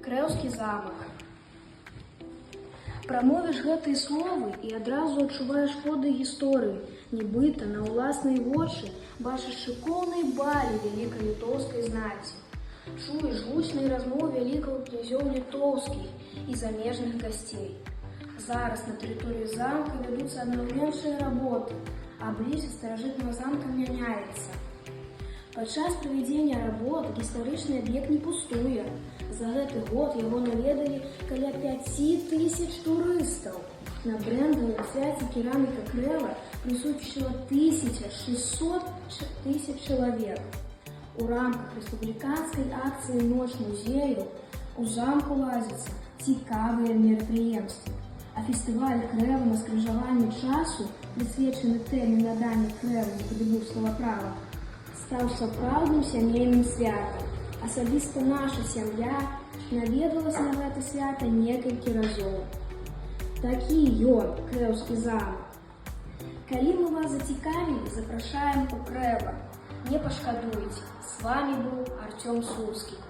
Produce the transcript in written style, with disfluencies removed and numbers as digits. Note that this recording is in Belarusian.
Крэўскі замак. Прамовіш гэтыя словы і адразу адчуваеш подых гісторыі, нібыта на ўласныя вочы бачыш шыкоўныя балі вялікай літоўскай знаці. Чуеш гучныя размовы вялікіх князёў літоўскіх і замежных гасцей. Зараз на тэрыторыі замка вядуцца аднаўленчыя работы, аблічча старажытнага замка мяняецца. Падчас правядзення работ гістарычны аб'ект не пустуе. За гэты год яго наведалі каля 5000 турыстаў. На брэндавым свяце «Кераміка Крэва» прысутнічала 1600 тысяч чалавек. У рамках рэспубліканскай акцыі «Ноч музеяў» у замку ладзяцца цікавыя мерапрыемствы. А фестываль «Крэва на скрыжаванні часу», прысвечаны тэме надання Крэву магдэбургскага права, стаў сапраўдным сямейным святам. Асабіста наша сям'я наведвалася на гэта свята некалькі разоў. Такі ён, Крэўскі замак. Калі мы вас зацікавілі, запрашаем у Крэва. Не пашкадуеце. З вамі быў Арцём Слуцкі.